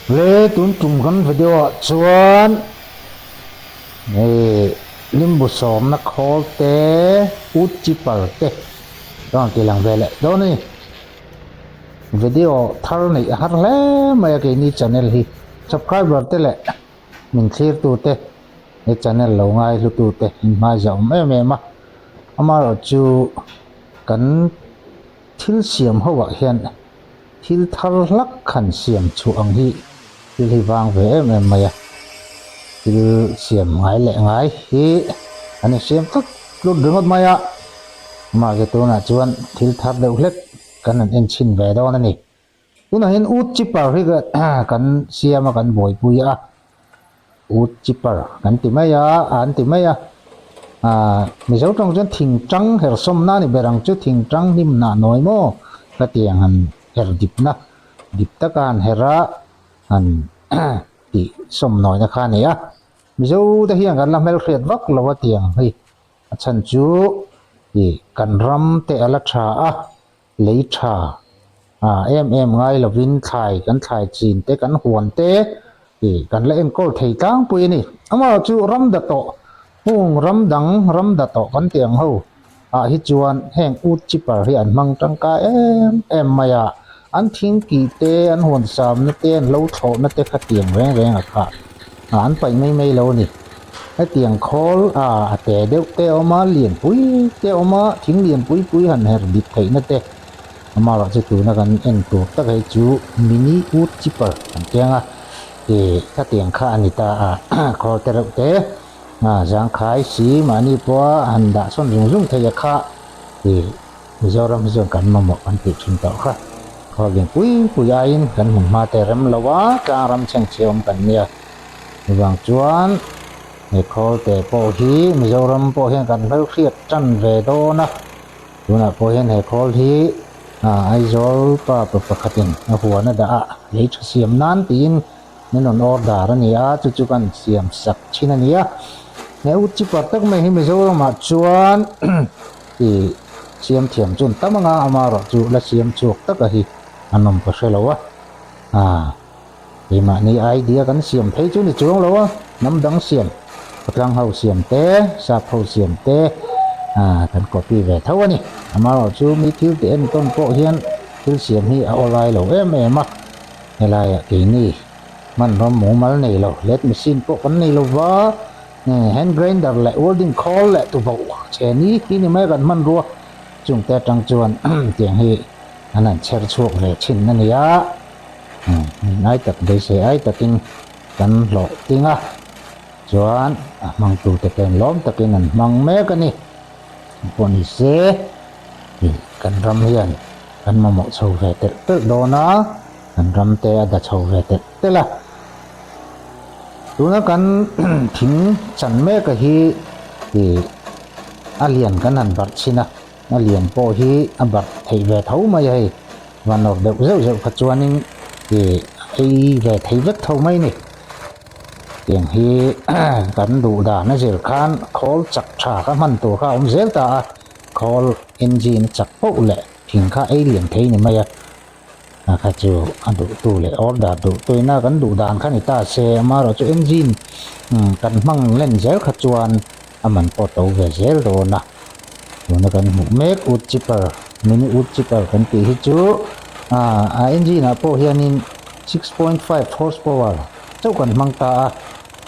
Le tun tum kan video ah chuan hei limbu sawmna khawl te wood chipper te ka rawn ti lang ve leh dawn a ni. Video thar neih a har hle mai a keini channel hi subscriber te leh min thlir tu te he channel lo ngai hlu tu te in hmai zah awm em em a amaherawhchu kan Thil siam ho ah hian thil thar hlak han siam chhuah ang hi thil hi vang ve em em mai a, thil siam ngai leh ngai hi an insiam tlut tlut ringawt mai a, mahse tunah chuan thil thar deuh hlek kan han en chhin ve dawn a ni. Tunah hian wood chipper hi kan siam a kan buaipui a. Wood chipper kan ti mai a, an ti mai a. Aaa Mizo tawng chuan thing tang her sawmna a ni ber ang chu, thing tang hnim hnah nawi maw ka ti ang han her dipna, dip taka han her a, han tih sawm nawina kha a ni a. Mizo te hian kan la hmelhriat vak lo a ti ang hei, a chhan chu ih kan ram te a la tha a. Lei tha ah em em ngai lovin thlai kan thlai chin te kan huan te ih kan la enkawl thei tlangpui a ni. Amaherawh chu ram da tawh hung ram dang ram da tawh kan tih ang ho ah hi chuan heng wood chipper hi an hmang tangkai em em mai a, an thing kih te an huan samna te an lo thlawhna te kha tiang reng reng a khah ah an paih mai mai lo a ni. Hetiang khawl a a te deuh te a awm a, lian pui te a awm a, thing lian pui pui han her dik theihna te amaherawh chu tuna kan en tur tak hei chu mini wood chipper kan keng a, ih khatiang kha a ni ta a, khawl te reuh te a zangkhai si mahni pawha han dah sawn zung zung thei a kha ih Mizoram hi chuan kan mamawh kan tih thin tawh kha. Khawl lian pui pui aiin kan hmun hma te rem lo a, tlang ram chhengchhe awm kan nia. Chuvang chuan he khawl te pawh hi Mizoram pawh hian kan hmelhriat tan ve dawn a, tunah pawh hian he khawl hi Aizawl pa pa pakhatin a huan a dah a, lei tha siam nan tiin min rawn order a ni a, chu chu kan siam sak thin a ni a. He u chipper tak mai hi Mizoramah chuan ih siam thiam chu an tam anga amaherawh chu la siam chhuak taka hi an awm ka hre lo a. Keimahni idea kan siam phei chu ni chuang lo a, hnam dang siam, khawtlang ho siam te, sap ho siam te ah kan copy ve tho a ni. Amaherawh chu mi thil tih entawn pawh hian thil siam hi a awlai lo em em a, helaiah keini hmanraw mumal nei lo, lathe machine pawh kan nei lo va, hand grinder leh welding khawl leh tuboh chhe ni hi ni mai a kan hmanrua, chungte atang chuan tiang hi an han chher chhuak ve thin a ni a. Ai tak beisei ai takin kan hlawh ting a, chuan a hmangtute pawhin lawm takin an hmang mek a ni. Pawh ni se ih kan ram hian kan mamawh chho ve telh telh dawn a, kan ram te a da chho ve telh telh a. Tuna kan thing chan mek a hi ih a lian kan han barh chhin a, a lian pawh hi a barh theih ve tho mai a hei. Van awk deuh zeuh zeuh kha chuanin ih ei ve thei vek tho mai ni. Tiang hi kan duh dan a zir khan khawl chak tha kha hman tur kha a awm zel ta a, khawl engine a chak poh leh thing kha ei lian thei ni mai a, a kha chu a duh tu leh order duh tuina kan duh dan kha ni ta se amaherawh chu engine kan hmang len zel kha chuan a man pawh to ve zel dawn a. Tuna kan hmuh mek wood chipper mini wood chipper kan tih hi chu ah a engine ah pawh hianin 6.5 horse power chauh kan hmang ta a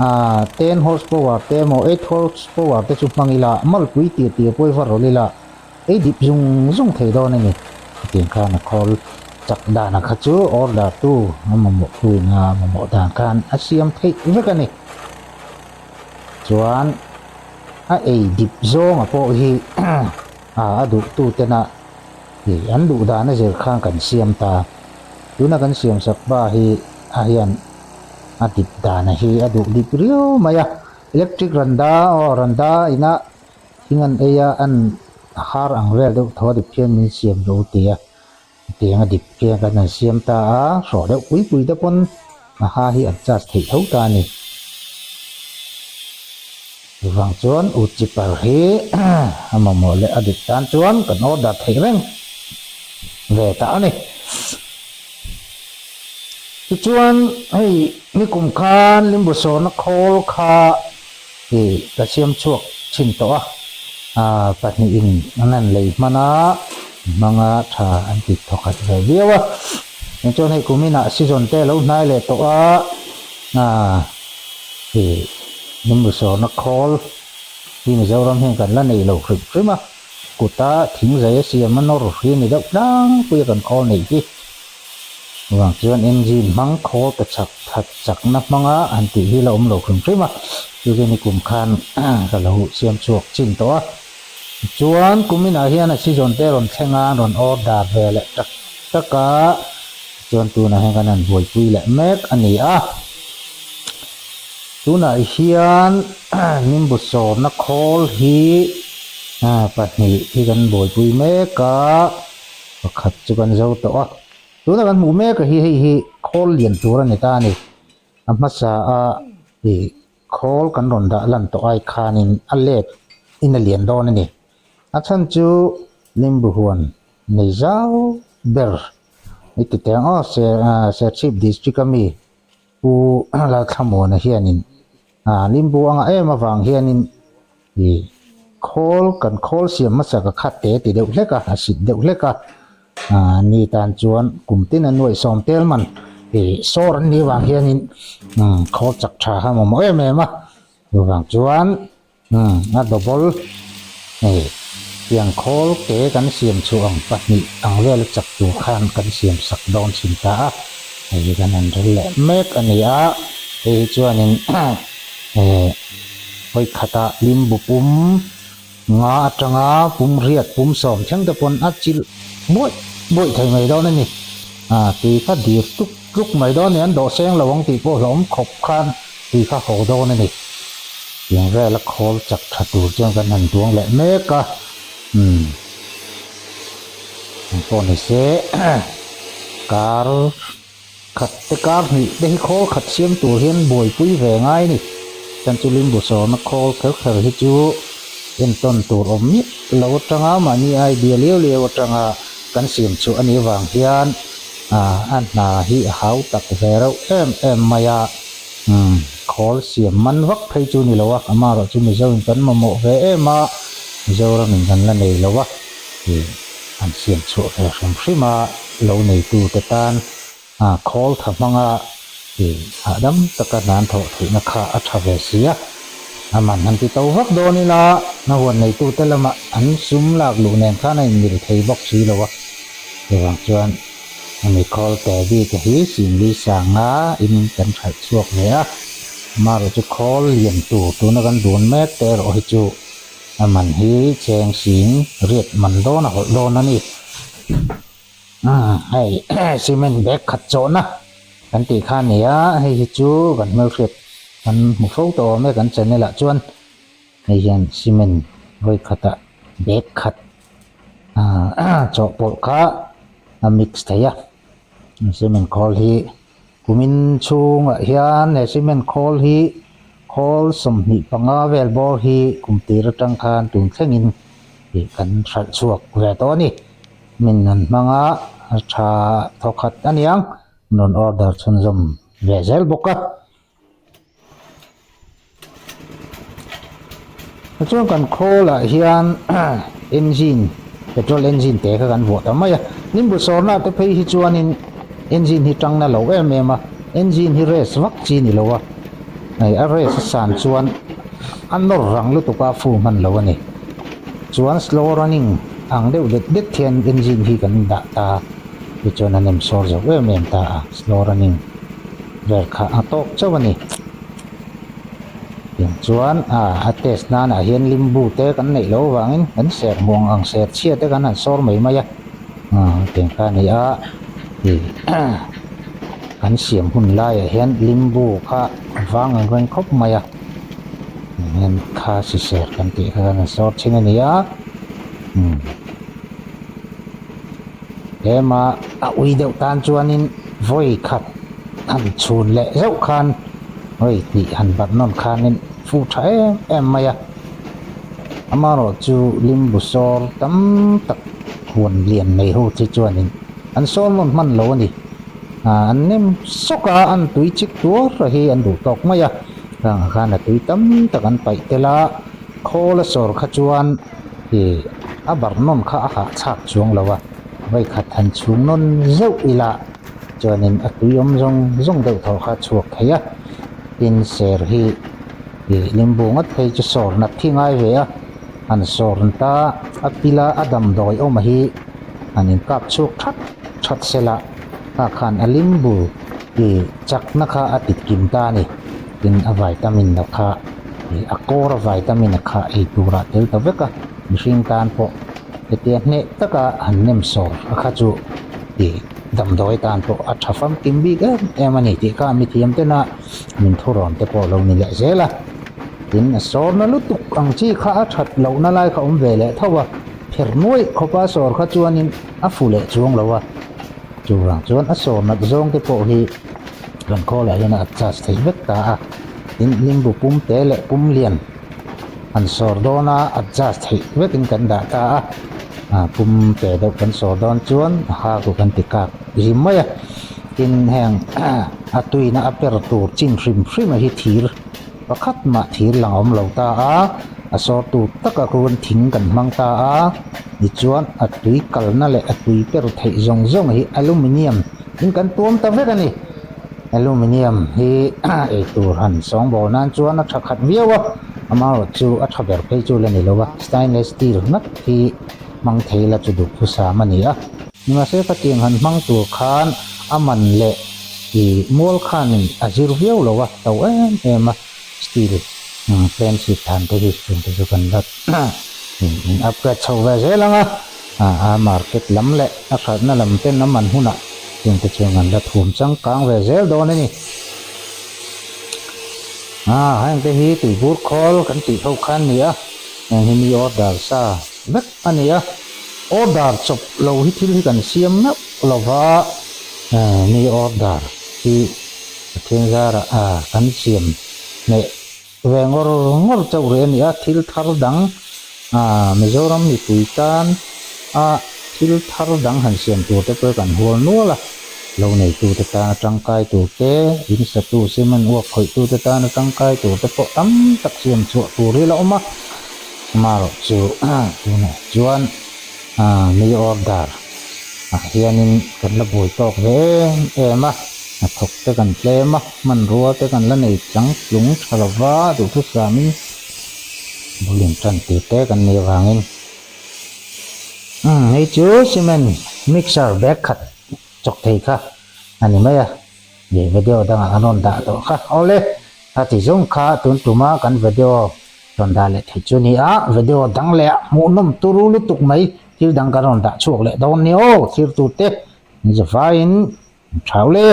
ah 10 horse power te emaw 8 horse power te chu hmang ila malpui tir tir pawh hi va rawlh ila ei dip zung zung thei dawn a ni. Hetiang khan a khawl chak dan a kha chu order tu a mamawh tu in a mamawh dan khan a siam theih vek a ni. Chuan a ei dip zawnga pawh hi a duh tu tena ih an duh dan a zir khan kan siam ta. Tuna kan siam sak pa hi a hian a dip dana hi a duh dip riau mai a. Electric randa aw randa ina thing an ei a an har ang vel deuh tho a dip hian min siam lo ti a. Hetiang a dip hian kan han siam ta a, hrawh deuh pui pui te pawn a ha hi an charge theih tho ta a ni. Chuvang chuan u chipper hi a mamawh leh a dik tan chuan kan order theih reng ve ta a ni. Tichuan hei nikum khan limbu sawrna khawl kha ih ka siam chhuak thin tawh a, ah pahnihin an han lei hman a, hmanga tha an ti thawkhat ve viau a. Tichuan hei kuminah season te a lo hnai leh tawh a, ah ih limbu sawrna khawl hi Mizoram hian kan la nei lo hrim hrim a, kuta thingzai a siam a nawr hi a ni deuh tlangpui a kan khawl neih hi. Chuvang chuan engine hmang khawl pe chak that chakna hmanga han tih hi la awm lo hrim hrim a, chu chu nikum khan ka lo siam chhuak chin tawh a. Tichuan kuminah hian a season te rawn thleng a, an rawn order ve leh tak tak a, tichuan tunah hian kan han buaipui leh mek a ni a. Tunah hian nimbu sawrna khawl hi pahnih hi kan buaipui mek a. Pakhat chu kan zo tawh a, tuna kan hmuh mek a hi hei hi khawl lian tur a ni ta a ni. A hmasa a ih khawl kan rawn dah lan tawh ai khanin a let in a lian dawn a ni. A chhan chu Limbu huan nei zau ber i ti teh ang aw Serchhip district a mi Pu Lalthlamuana hianin Limbu anga em avang hianin ih khawl kan khawl siam hmasa ka khat te ti deuh hlek a, a sit deuh hlek a, ni tan chuan kum tin a nuaihsawm tel man ih sawr an nih avang hianin khawl chak tha kha mamawh em em a, chuvang chuan a double ih tiang khawl ke kan siam chhuah ang pahnih ang vel a chak tur khan kan siam sak dawn chhin ta a, hei hi kan han rel leh mek a ni a, hei hi chuanin eh. Hawi khatah limbu pum nga atanga pum riat pum sawm thleng te pawn a chilh buaih buaih thei mai dawn a ni. Ah tui kha dir tluk tluk mai dawn a ni, an dawh seng lo ang tih pawh hlauhawm khawp khan tui kha haw dawn a ni. Tiang vela khawl chak tha tur chuan kan han duang leh mek a, umm engpawh ni se kar Khat te kar hnih te hi khawl khat siam tur hian buaipui ve ngai a ni. Chuan chu limbu sawrna khawl kher kher hi chu entawn tur awm miah lo atanga mahni idea liau liau atanga kan siam chhuah a nih avang hian a hna hi a hau tak ve reuh em em mai a. Umm khawl siam man vak phei chu ni lo a, amaherawh chu Mizo in kan mamawh ve em a, Mizoram in kan la nei lo a. Ih an siam chhuah ve hrim hrim a, lo neitute tan khawl tha hmanga ih hahdam taka hna an thawh theihna kha a tha ve si a. A man han ti to vak dawn ila, hna huan neitute lamah an sum lak luh nen khan a inmil thei bawk si lo a. Chuvang chuan hemi khawl te bik hi Singli sanga in kan hralh chhuak ve a, amaherawhchu chu khawl lian tur tuna kan dun mek te erawh hi chu A man hi cheng sing riat man dawn a hawlh dawn a ni. Umm hei cement bag khat chawhna kan tih kha a ni a, hei hi chu kan hmelhriat kan hmu fo tawh awm e kan channel ah chuan hei hian cement vawi khatah bag khat ah chawhpawlh kha a mix thei a, cement khawl hi. Kumin chhungah hian he cement khawl hi khawl 25 vel bawr hi kum tir atang khan tun thlengin ih kan hralh chhuak ve tawh a ni. Min an hmang a, a tha thawkhat a niang rawn order chhunzawm ve zel bawk a. Chuan kan khawlah hian engine petrol engine te kha kan vuah ta mai a, nimbu sawrna te phei hi chuanin engine hi tangna lo em em a, engine hi race vak chi ni lo a, hei a race a san chuan a nawr rang lutuk a a fu hman lo a ni. Chuan slow running ang deuh det det hian engine hi kan dah ta a, tichuan a nem sawr zo em em ta a, slow running. Vel kha a tawk chauh a ni. Tiang chuan a a test nanah hian limbu te kan neih loh avangin kan ser hmuh ang ang ser chhia te kan han sawr mai mai a, tiang kha a ni a, ih kan siam hun laiah hian limbu kha a vang ang reng khawp mai a, tiang hian kha si ser kan tih kha kan han sawr thin a ni a, umm. Tlema a ui deuh tan chuanin vawi khat han chhun leh zeuh khan vawi hnih han barh nawn khanin fu tha em em mai a. Amaherawh chu limbu sawr tam tak huan lian nei ho te chuanin an sawr nawn hman lo a ni. An nem sawk a, an tui chik tuar a hi an duh tawk mai a, khangah khan a tui tam tak an paih tel a, khawl a sawr kha chuan ih a barh nawn kha a hahchhak chuang lo a, vawikhat han chhung nawn zeuh ila chuanin a tui awm zawng zawng deuh thaw kha a chhuak thei a, tin ser hi ih limbu ngawt phei chu sawr nat thi ngai ve a, han sawr ta a pila a damdawi awm a hi han inkap chhuak that that sela kha khan a limbu ih chakna kha a tit kim ta a ni. Tin a vitamin a kha ih a kawr a vitamin a kha ei turah tel ta vek a, mihring tan pawh hetia hneh taka han nem sawr a kha chu ih damdawi tan pawh a tha famkim bik em em a ni tih kha mithiam tena min thurawn te pawh lo ni leh zel a. Tin a sawrna lutuk ang chi kha a that lohna lai kha awm ve leh tho a, pher nuaih khawpa sawr kha chuanin a fu leh chuang lo a, chuvang chuan a sawr nat zawng te pawh hi kan khawlah hian a adjust theih vek ta a, tin limbu pum te leh pum lian han sawr dawn a adjust theih vekin kan dah ta a, pum te deuh kan sawr dawn chuan a ha ku kan ti kak zim mai a, tin heng a tuina a per tur chin hrim hrim a hi thir Pakhat mah thir lang awm lo ta a, a sawrtu taka run thing kan hmang ta a, tichuan a tui kalna leh a tui per theih zawng zawng hi aluminium in kan tuam ta vek a ni. Aluminium hi eitur han sawngbawl nan chuan a tha khat viau a, amaherawh chu a tha ber phei chu la ni lo a, stainless steel ngat hi hmang thei la chu duh phusam a ni a. Nimahse khatiang han hmang tur khan a man leh I mual khanin a zir viau lo a, to em em a, steel plane chhip than te hi chung te chu kan la in upgrade chho ve zel ang a, a market lam leh a hralhna lam ten a man hunah chung te chuan kan la thum changkang ve zel dawn a ni. Heng te hi tuibur khawl kan tih ho kha an ni a, heng hi mi order sa vek a ni a, order chawp lo hi thil hi kan siam meuh lo va. Mi order hi Pathian zarah kan siam hneh ve ngawr ngawr chauh rih a ni a, thil thar dang Mizoram mipui tan a thil thar dang han siam tur te pawh kan hual nual a, lo neitute tana tangkai tur te, in satu cement uap khawihtute tana tangkai tur te pawh tam tak siam chhuah tur hi la awm a, amaherawhchu tunah chuan mi order ah hianin kan la buai tawk ve em em a, hnathawk te kan tlem a, hmanrua te kan la nei chang tlung tha lo va, duhthusamin bul in tan tir te kan nih avangin umm hei chu cement mixer bag khat chawk thei kha a ni mai a, ih video dangah kan rawn dah tawh kha awle a ti zawng kha tun tuma kan video Rawn dah leh theih chu ni a, video dang leh ah hmuhnawm turu lutuk mai thil dang kan rawn dah chhuak leh dawn ni aw thirtute ni zavaiin an thau le.